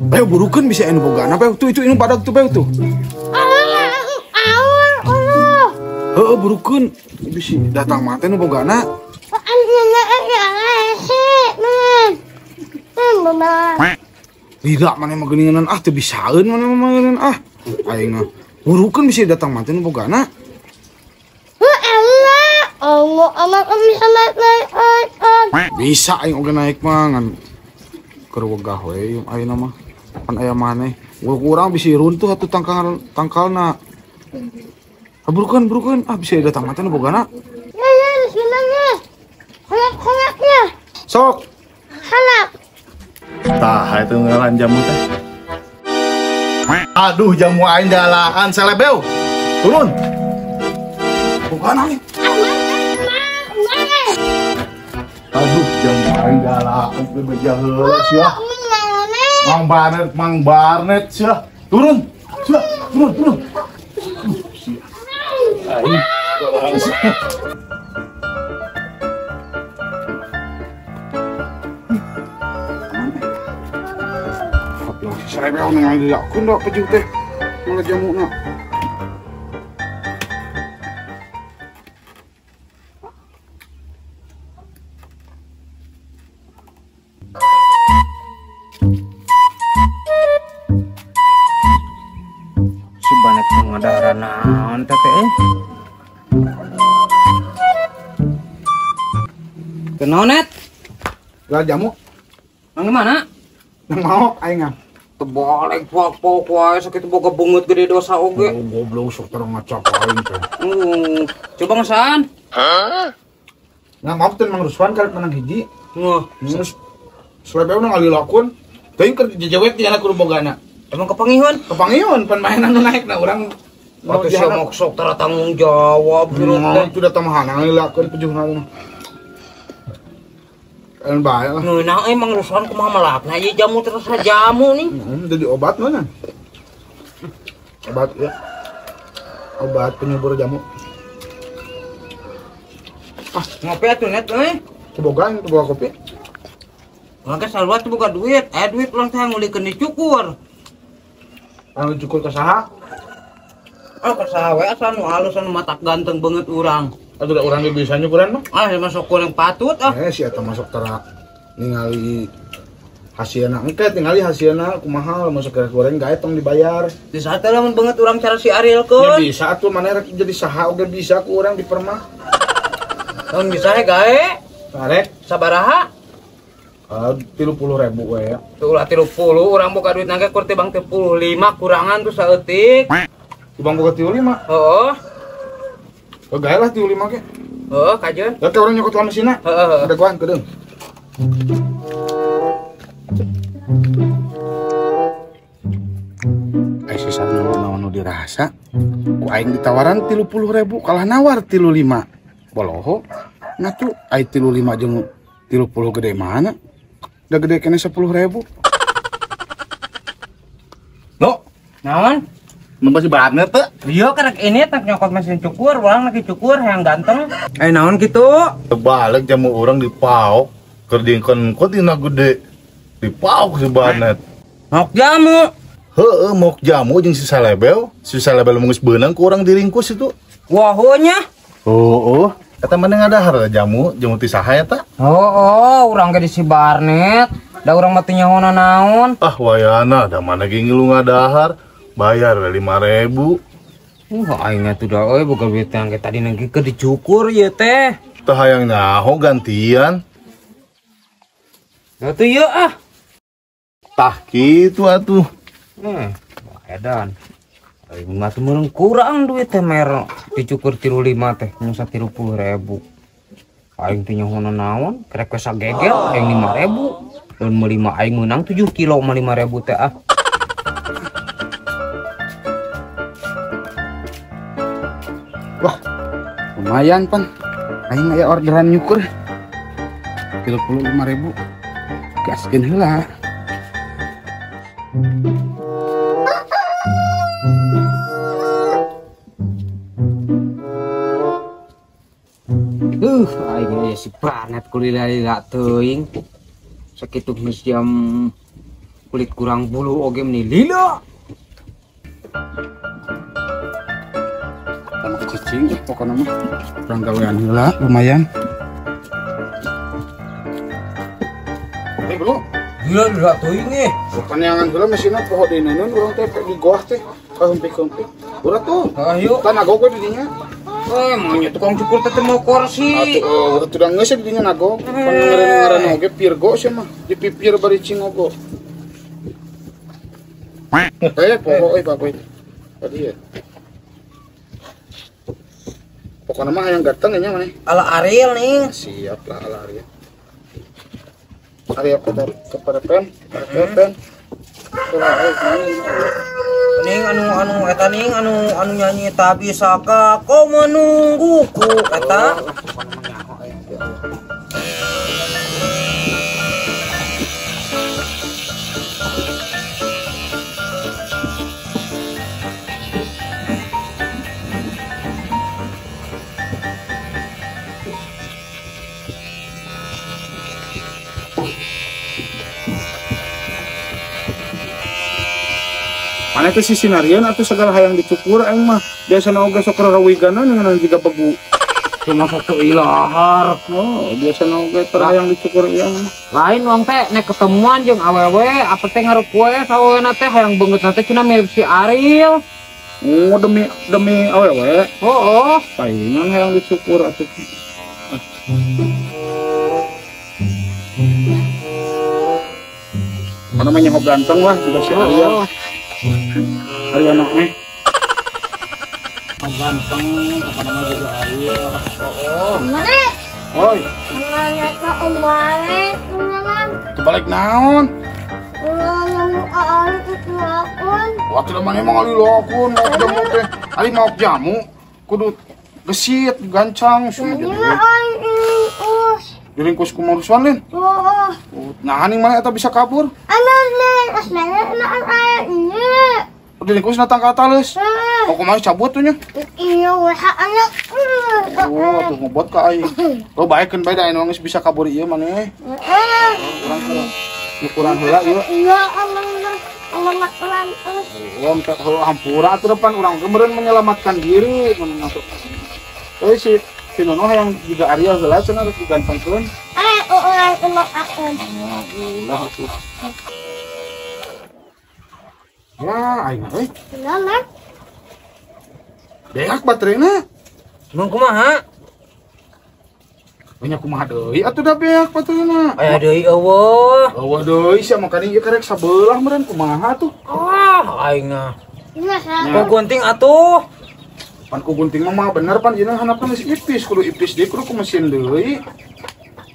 Ayo burukeun bisa anu bogana pe tuh itu inu badag tuh pe tuh. Heeh burukeun bisi datang mah teh nu bogana. Tidak mana mah geuningan ah teu bisaeun mana mah geuningan ah. Aing mah burukeun bisi datang mah teh nu bogana. Bisa aing oge naik mah ngan keur wegah we ayeuna mah. Pan aya maneh. Urang bisi runtuh atuh tangkal tangkalna. Burukeun ah bisa datang mah teh nu bogana. Ya ya bismillah. Kolak-kolaknya. Sok. Halak. Tah itu ngaran jamu teh. Aduh jamu aing dalaan selebeu. Turun. Bogana nih. Aduh jamu aing dalaan bebeja heula sia. Mang Barnet sia. Turun. Sia, turun, turun. Aing dalaan. Selebeu nu ngalilakeun da pejuh teh. Malah jamuna. Si Banet ngadahara naon teh teh? Kenaon net? Lah jamu. Nang mana? Nang maok aing ah. Tebalek pok-pok wae sakitu boga beungeut gede dosa oge. Oh, goblok sok terang ngacak aing teh. Coba ngesaan. Hah? Nah, maaf teh Mang Ruswan karek menang hiji. Heuh, terus selebeu nu ngalilakeun. Teuing keur jejewek di anak kudu bogana. Emang kepangihan? Kepangihan pan mainan nu naik na urang. Atuh sia mah sok tara tanggung jawab hirup teh. Itu da tambahan ngalilakeun pejuhna mah. Kan bae lah. Ngeunah euy Mang Ruswan kumaha melakna ieu jamu terus jamu nih. Jadi obat mana? Obat ya. Obat penyubur jamu. Ah, ngopi atuh net euy. Teu boga kopi. Urang teh sarua teu boga duit. Aya duit urang teh ngulikeun dicukur. Anu cukur ka saha? Ah, ka saha we asal nu halus anu matak ganteng beungeut urang. Atuh da urang ge bisa nyukuran mah. Ah, masuk kurang patut ah. Si eta masuk tara ningali hasilna engke tingali hasilna kumaha lamun sok goreng gae tong dibayar. Bisa teh lamun beungeut urang cara si Ariel keun. Ya bisa atuh maneh rek jadi saha oge bisa ku urang dipermah. Lamun bisa he gae. Arek sabaraha? 30.000 we ya. Tuh ulah 30 urang boga duit nangke kur tibang 35 kurangan tuh saeutik. Tibang boga 35? Heeh. Oh, gae lah 35 ge. Heeh, kajeun. Da teh urang nyokot lah mesinna. Heeh. Ada kuan kedeung. Ai sisa naon nu dirasa? Ku aing ditawaran 30.000 kalah nawar 35. Boloho. Ngatu ai 35 jeung 30 gede mana? Da gede keneh 10.000. Lo, naon? Nempo si Barnet teh. Iya karek ini tak nyokot mesin cukur, urang lagi cukur hayang ganteng. Naon kitu? Balik jamu urang dipaok, keur diengkeun tina gede. Dipaok si Barnet. Mok jamu. Heeh, mok jamu jeung si Salebel. Si Salebel geus beunang ku urang diringkus itu. Wah, heuh nya. Heuh. Eta maneh ngadahar jamu, jamu ti saha eta? Heeh, urang ge di si Barnet. Da urang mah teu nyaho naon. Ah, wayana da mana ge ngilu ngadahar. Bayar 5.000. Aing atuh da euy boga duit yang tadi nang keur dicukur ieu teh. Teu hayang nyaho gantian. Da teu ieu ah. Tah kitu atuh. Edan. Aing mah teu meureng kurang duit teh mer dicukur 35 teh nyusa 30.000. Aing teh nyaho naon, kerek we sagegel aing 5.000. Lamun meuli mah aing meunang 7 kilo mah 5.000 teh ah. Wah, lumayan pan. Aing aya orderan nyukur 35.000. Gaskeun heula. Aing aya si Barnet kulila-lila teuing. Sakitu geus jam Kulit kurang bulu oge meni lila. Tanah cicing pokoknya mah kurang gawean heula lumayan. Eh bro, gila teuing eh. Panyangan heula mesinna poho dineunun urang teh di goah teh kahempik-hempik. Udah tuh. Ayo. Kan nagog we di dinya. Eh, maunya tukang cukur teh mau kursi. Atuh atuh da geus di dinya nagog. Pan ngaran-ngaran oge pirgo sia mah dipipir bari cingogo. Eh, poho euy bagoy. Tadi ya. Pokoknya mah yang ganteng nya maneh. Ala Ariel nih. Siap lah ala Ariel. Ariel kepada pen, pen. Ning anu eta ning anu nyanyi tak bisakah kau menungguku eta. Mana itu sisi narian atau segala hal yang dicukur aing mah biasana oge sok rarawiganan dengan juga begu cuma satu ilahar. Oh, biasana oge teu hayang dicukur ieu mah. Lain wong teh nek ketemuan jeung awewe apa teh ngarup we sawena teh hayang beungeutna teh cenah mirip si Ariel. Oh, demi awewe. Heeh. Palingan hayang dicukur atuh. Mana mah nyaho ganteng lah juga si Ariel. Ariana eh ganteng apa nama juga Ariel. Oh. Oi. Terbalik naon? Waktu mana emang ngalilokun mau jamu teh. Ari mau jamu kudu gesit gancang semua. Diringkus ku marusuan lin. Nah, aning mana eta bisa kabur? Diringkus na tangka tales. Oh, kumaha cabut tuh nya? Iya, anak. Oh, atuh ngebot ka aing. Oh, baekeun bae da anu geus bisa kabur ieu maneh. Heeh. Urang ukuran heula ieu. Iya, aman. Oh, hampura atuh depan urang meureun menyelamatkan diri mun masuk. Eh si Nono yang juga Ariel heula cenah harus digantengkeun. Eh, urang elok akun. Ulah atuh. Ya, aing euy. Kunaon? Beak baterainya. Emang kumaha? Nya kumaha deui atuh da beak baterainya. Aya deui eueuh. Eueuh deui sia makanya ieu karek sabelah meureun kumaha tuh. Ah, aing mah. Iya, ku gunting atuh. Pan ku gunting mah bener pan ieu handapna geus ipis, kudu ipis deui kudu ku mesin deui.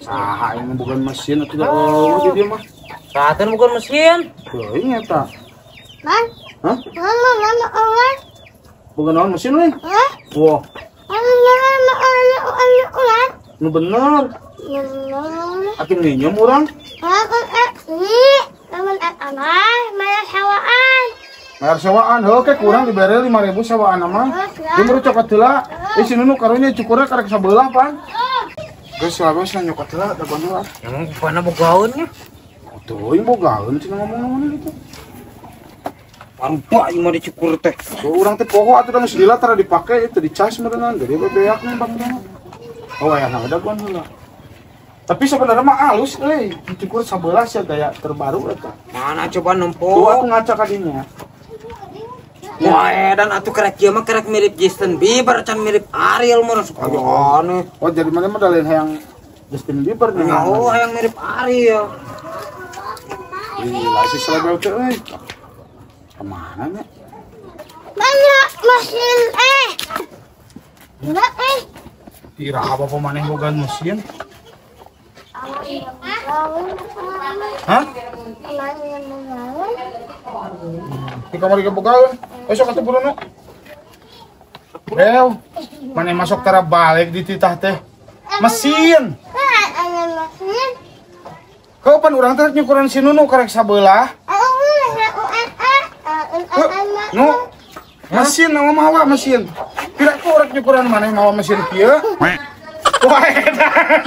Saha aing bukan mesin atuh da eueuh di dieu mah. Saha teh bukan mesin? Teuing eta. Man? Hah? Mana orang? Bukan naon mesin lain? Hah? Wah. Mana Nu bener. Atuh nginjem urang. Bayar sewaan. Bayar sewaan, heuh ke kurang dibere 5.000 sewaan mah. Dia baru cokot heula. Eh si Nunu karunya cukurna karek sabelah pan. Geus lah geus nyokot heula dagoan heula. Emang pana bogaeun nya? Teuing bogaeun cenah ngomong-ngomong gitu. Parupa ieu mah dicukur teh. Urang teh poho atuh da geus lila tara dipake itu dicas meureunna jadi bebeak nih baterainya. Oh ya nah dagoan heula. Tapi sebenarnya mah halus euy, dicukur sabelah sia gaya terbaru eta. Mana coba nempo? Tuh aku ngaca ka dinya. Wah, edan atuh kerek ieu mah kerek mirip Justin Bieber can mirip Ariel mah sok aneh. Oh, jadi mana mah da lain hayang Justin Bieber nih. Oh, hayang mirip Ariel. Gila si selebel teh euy. Kemana nya? Mana mesin eh? Mana eh? Iraha apa maneh boga mesin? Hah? Di kamar ge bogaeun. Sok atuh buruno. Bel, maneh masuk tara balik di titah teh. Mesin. Mesin. Kapan urang teh nyukuran si Nunu karek sabelah? Nu, mesin nama mawa mesin. Pira ku urang nyukuran maneh mawa mesin kieu? Wah, edan.